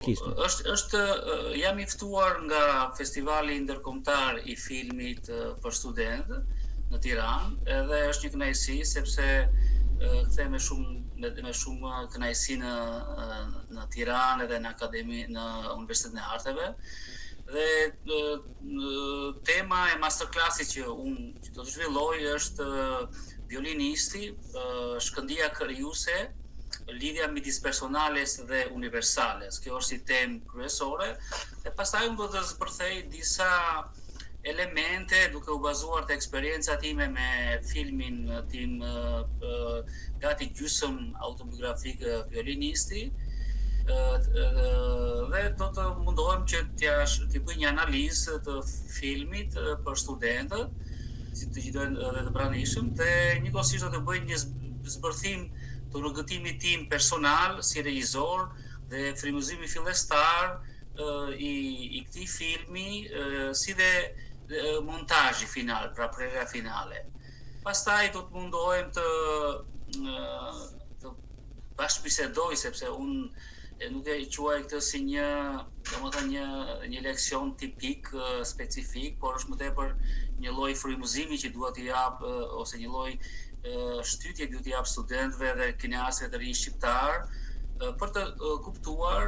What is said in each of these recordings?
Flisni. Është është jam i ftuar nga Festivali Ndërkombëtar i Filmit për Studentë në Tiranë, edhe është një kënaqësi sepse kthehem me shumë me, me shumë kënaqësi në në Tiranë edhe në Akademi në Universitetin e Arteve. Dhe tema e masterclassit që unë që do të zhvilloj është violinisti, shkëndija krijuese lidhja midis personales dhe universales. Kjo është si temë kryesore dhe pastaj unë do të zbërthej disa elemente duke u bazuar te eksperienca time me filmin tim gati gjysëm autobiografik violinisti dhe do të mundohem që t'ia t'i bëj një analizë të filmit për studentët, si të gjithë edhe të pranishëm dhe njëkohësisht do të bëj një zbërthim të rrugëtimit tim personal si regjisor dhe frymëzimi fillestar i i këtij filmi si dhe montazhi final, pra prerja finale. Pastaj do të mundohem të të bashkëbisedoj sepse unë e nuk e quaj këtë si një, domethënë një një leksion tipik specifik, por është më tepër një lloj frymëzimi që dua t'i jap ose një lloj shtytje dua t'i jap studentëve dhe kineastëve të rinj shqiptar për të kuptuar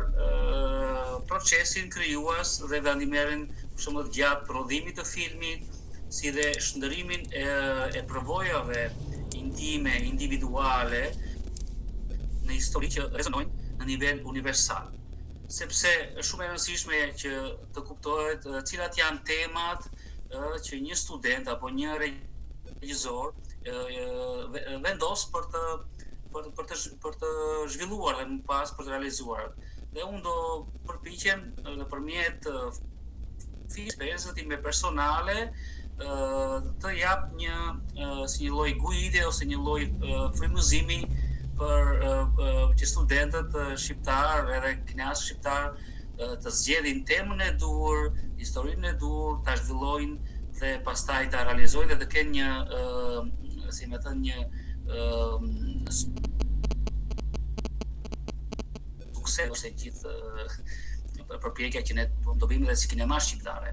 procesin krijues dhe vendimmarrjen për shembull gjatë prodhimit të filmit, si dhe shndërrimin e, e përvojave intime, individuale në histori që rezonojnë në nivel universal. Sepse është shumë e rëndësishme që të kuptohet cilat janë temat që një student apo një regjisor vendos për të për për të për të zhvilluar dhe më pas për të realizuar. Dhe unë do përpiqem nëpërmjet eksperiencës time personale të jap një si një lloj guide ose një lloj frymëzimi për që studentët shqiptar edhe kineastët shqiptar të zgjedhin temën e duhur, historinë e duhur, ta zhvillojnë dhe pastaj ta realizojnë dhe të kenë një, si me thënë, një sukses ose gjithë përpjekja që ne do bëjmë edhe si kinema shqiptare.